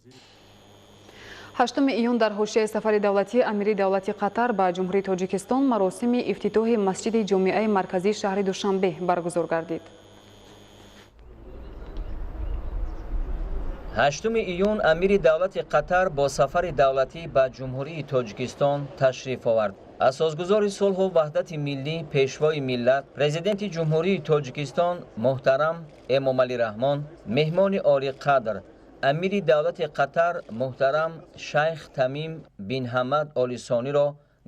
8 июн дар ҳошияи сафари давлатии Амири давлати Қатар ба Ҷумҳурии Тоҷикистон маросими ифтитоҳи масҷиди ҷомеаи марказии шаҳри Душанбе баргузор гардид. 8 июн Амири давлати Қатар бо сафари давлатӣ ба Ҷумҳурии Тоҷикистон ташриф овард. Асосгузори сулҳу ваҳдати миллӣ, пешвои миллат, Президенти Ҷумҳурии Тоҷикистон муҳтарам Эмомалӣ Раҳмон, меҳмони олиқадр, Амири давлати Қатар муҳтарам Шайх Тамим бин Ҳамад Оли Сониро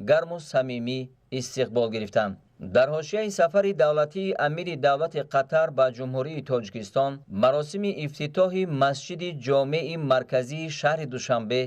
гарму самимӣ истиқбол гирифтанд. Дар ҳошияи сафари давлатии Амири давлати Қатар ба Ҷумҳурии Тоҷикистон маросими ифтитоҳи масҷиди ҷомеи марказии шаҳри Душанбе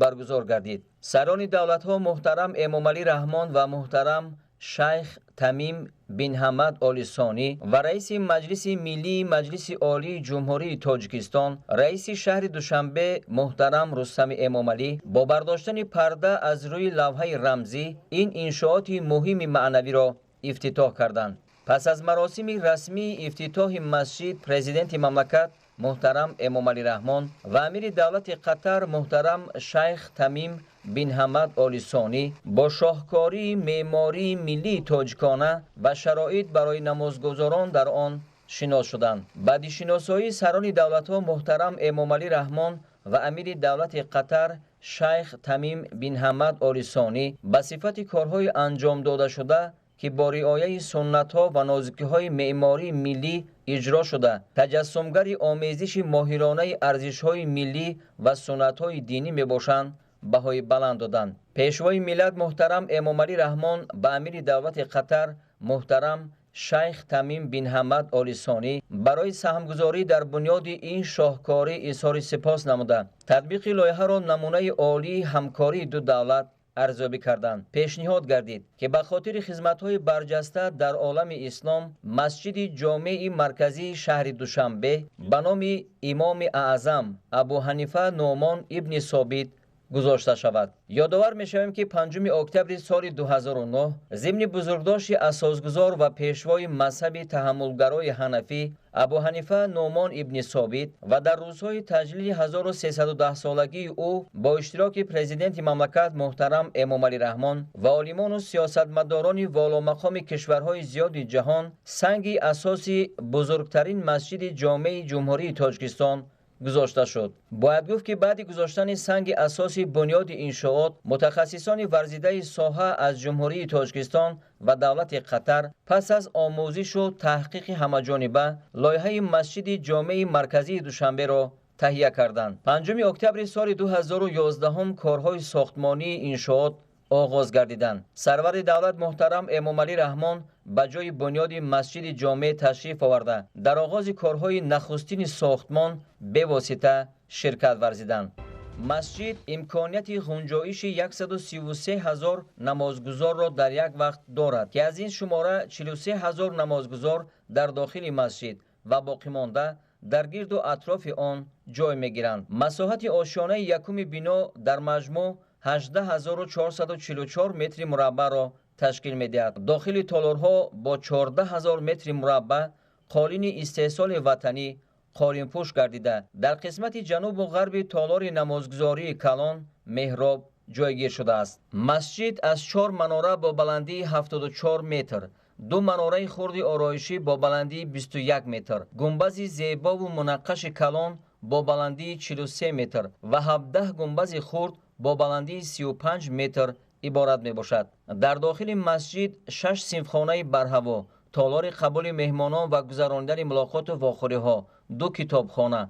баргузор гардид. Сарони давлатҳо муҳтарам Эмомалӣ Раҳмон ва муҳтарам Шайх Тамим бин Ҳамад Оли Сонӣ ва раиси Маҷлиси Миллии Маҷлиси Олии Ҷумҳурии Тоҷикистон, раиси шаҳри Душанбе муҳтарам Рустами Эмомалӣ бо бардоштани парда аз рӯи лавҳаи рамзӣ ин иншооти муҳими маънавиро ифтитоҳ карданд. Пас аз маросими расмии ифтитоҳи масҷид Президенти мамлакат муҳтарам Эмомалӣ Раҳмон ва Амири давлати Қатар муҳтарам Шайх Тамим бин Ҳамад Оли Сонӣ бо шоҳкории меъмории миллии тоҷикона ва шароит барои намозгузорон дар он шинос шуданд. Баъди шиносоии сарони давлатҳо муҳтарам Эмомалӣ Раҳмон ва Амири давлати Қатар Шайх Тамим бин Ҳамад Оли Сонӣ ба сифати корҳои анҷом додашуда, ки бо риояи суннатҳо ва нозукиҳои меъмории миллӣ иҷро шуда, таҷассумгари омезиши моҳиронаи арзишҳои миллӣ ва суннатҳои динӣ мебошанд, баҳои баланд доданд. Пешвои миллат муҳтарам Эмомалӣ Раҳмон ба Амири давлати Қатар муҳтарам Шайх Тамим бин Ҳамад Оли Сонӣ барои саҳмгузорӣ дар бунёди ин шоҳкорӣ изҳори сипос намуда, татбиқи лоиҳаро намунаи олии ҳамкории ду давлат арзёбӣ карданд. Пешниҳод гардид, ки ба хотири хизматҳои барҷаста дар олами ислом масҷиди ҷомеи марказии шаҳри Душанбе ба номи Имоми Аъзам Абу Ҳанифа Нуъмон ибни Собит гузошта шавад. Ёдовар мешавем, ки 5 октябри соли 2009 зимни бузургдошти асосгузор ва пешвои мазҳаби таҳаммулгарои ҳанафӣ Абу Ҳанифа Нуъмон ибни Собит ва дар рӯзҳои таҷлили 1310-солагии ӯ бо иштироки Президенти мамлакат муҳтарам Эмомалӣ Раҳмон ва олимону сиёсатмадорони воломақоми кишварҳои зиёди ҷаҳон санги асоси бузургтарин масҷиди ҷомеи Ҷумҳурии Тоҷикистон гузошта шуд. Бояд гуфт, ки баъди гузоштани санги асоси бунёди иншоот мутахассисони варзидаи соҳа аз Ҷумҳурии Тоҷикистон ва давлати Қатар пас аз омӯзишу таҳқиқи ҳамаҷониба лоиҳаи масҷиди ҷомеи марказии Душанберо таҳия карданд. 5 октябри соли 2011 корҳои сохтмонии иншоот оғоз гардиданд. Сарвари давлат муҳтарам Эмомалӣ Раҳмон ба ҷои бунёди масҷиди ҷомеъ ташриф оварда, дар оғози корҳои нахустини сохтмон бевосита ширкат варзиданд. Масҷид имконияти ғунҷоиши 133 ҳазор намозгузорро дар як вақт дорад, ки аз ин шумора 43 ҳазор намозгузор дар дохили масҷид ва боқимонда дар гирду атрофи он ҷой мегиранд. Масоҳати ошёнаи якуми бино дар маҷмӯъ 18444 метри мураббаъро ташкил медиҳад. Дохили толорҳо бо 14 000 метри мураббаъ қолини истеҳсоли ватанӣ қолинпӯш гардида, дар қисмати ҷанубу ғарби толори намозгузории калон меҳроб ҷойгир шудааст. Масҷид аз чор манора бо баландии 74 метр, ду манораи хурди ороишӣ бо баландии 21 метр, гумбази зебову мунаққаши калон бо баландии 43 метр ва 17 гумбази хурд бо баландии 35 метр иборат мебошад. Дар дохили масҷид шаш синфхонаи барҳаво, толори қабули меҳмонон ва гузаронидани мулоқоту вохӯриҳо, ду китобхона,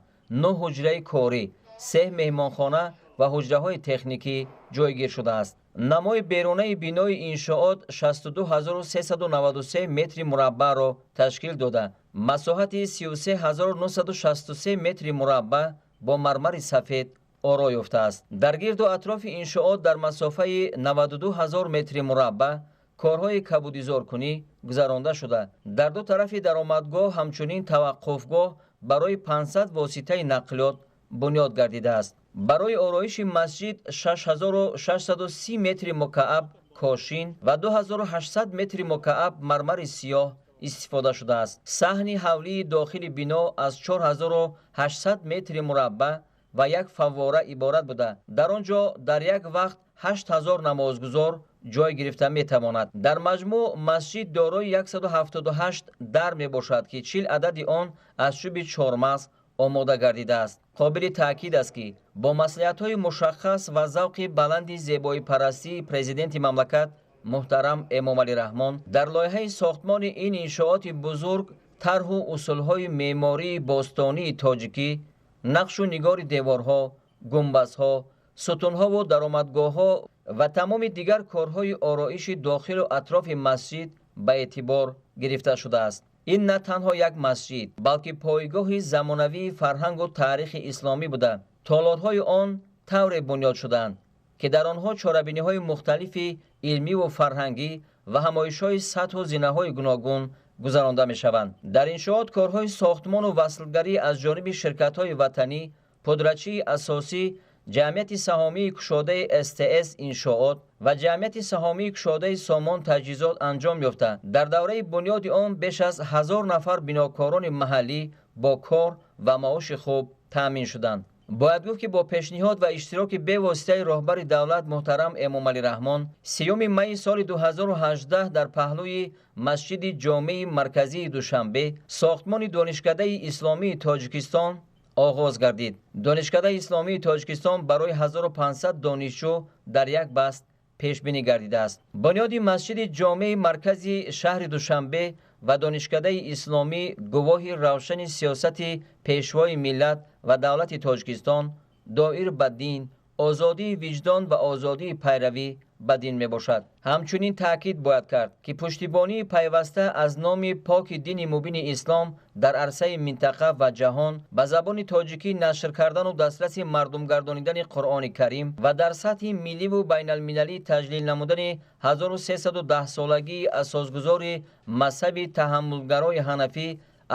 нӯ ҳуҷраи корӣ, се меҳмонхона ва ҳуҷраҳои техникӣ ҷойгир шудааст. Намои берунаи бинои иншоот 62393 метри мураббаъро ташкил дода, масоҳати 33963 метри мураббаъ бо мармари сафед оро ёфтааст. Дар гирду атрофи иншоот дар масофаи 92 ҳазор метри мураббаъ корҳои кабудизоркунӣ гузаронда шуда, дар ду тарафи даромадгоҳ ҳамчунин таваққуфгоҳ барои 500 воситаи нақлиёт бунёд гардидааст. Барои ороиши масҷид 6630 метри мукааб кошин ва 2800 метри мукааб мармари сиёҳ истифода шудааст. Саҳни ҳавлии дохили бино аз 4800 метри мураббаъ ва як фаввора иборат буда, дар он ҷо дар як вақт 8000 намозгузор ҷой гирифта метавонад. Дар маҷмӯъ масҷид дорои 178 дар мебошад, ки 40 адади он аз чӯби чормағз омода гардидааст. Қобили таъкид аст, ки бо маслиҳатҳои мушаххас ва завқи баланди зебоипарастии Президенти мамлакат муҳтарам Эмомалӣ Раҳмон дар лоиҳаи сохтмони ин иншооти бузург тарҳу усулҳои меъмории бостонии тоҷикӣ, нақшу нигори деворҳо, гумбазҳо, сутунҳову даромадгоҳҳо ва тамоми дигар корҳои ороиши дохилу атрофи масҷид ба эътибор гирифта шудааст. Ин на танҳо як масҷид, балки пойгоҳи замонавии фарҳангу таърихи исломӣ буда, толорҳои он тавре бунёд шудаанд, ки дар онҳо чорабиниҳои мухталифи илмиву фарҳангӣ ва ҳамоишҳои сатҳу зинаҳои гуногун гузаронда мешаванд. Дар иншоот корҳои сохтмону васлгарӣ аз ҷониби ширкатҳои ватанӣ, пудрачии асосӣ Ҷамъияти саҳомии кушодаи СТС Иншоот ва Ҷамъияти саҳомии кушодаи Сомон Таҷҳизот анҷом ёфта, дар давраи бунёди он беш аз 1000 нафар бинокорони маҳаллӣ бо кор ва маоши хуб таъмин шуданд. Бояд гуфт, ки бо пешниҳод ва иштироки бевоситаи роҳбари давлат муҳтарам Эмомалӣ Раҳмон 30 майи соли 2018 дар паҳлӯи Масҷиди Ҷомеи марказии Душанбе сохтмони Донишкадаи исломии Тоҷикистон оғоз гардид. Донишкадаи исломии Тоҷикистон барои 1500 донишҷӯ дар як баст пешбинӣ гардидааст. Бунёди Масҷиди Ҷомеи маркази шаҳри Душанбе ва Донишкадаи исломӣ гувоҳи равшани сиёсати Пешвои миллат ва давлати Тоҷикистон доир ба дин, озодии виҷдон ва озодии пайравӣ ба дин мебошад. Ҳамчунин таъкид бояд кард, ки пуштибонии пайваста аз номи поки дини мубини ислом дар арсаи минтақа ва ҷаҳон, ба забони тоҷикӣ нашр кардану дастраси мардумгардонидани Қуръони Карим ва дар сатҳи милливу байналмилалӣ таҷлил намудани 1310-солагии асосгузори мазҳаби таҳаммулгарои ҳанафӣ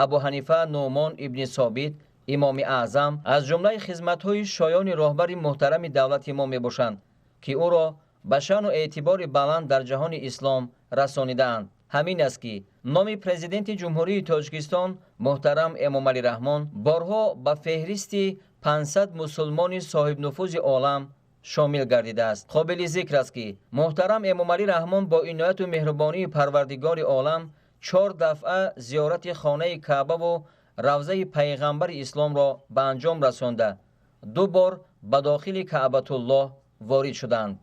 Абу Ҳанифа Нуъмон ибни Собит, Имоми Аъзам, аз ҷумлаи хизматҳои шоёни роҳбари муҳтарами давлати мо мебошанд, ки ӯро ба шаъну эътибори баланд дар ҷаҳони ислом расонидаанд. Ҳамин аст, ки номи Президенти Ҷумҳурии Тоҷикистон муҳтарам Эмомалӣ Раҳмон борҳо ба феҳристи 500 мусулмони соҳибнуфузи олам шомил гардидааст. Қобили зикр аст, ки муҳтарам Эмомалӣ Раҳмон бо инояту меҳрубонии Парвардигори олам чор дафъа зиёрати хонаи Каъбаву равзаи Пайғамбари исломро ба анҷом расонда, ду бор ба дохили Каъбатуллоҳ ворид шуданд.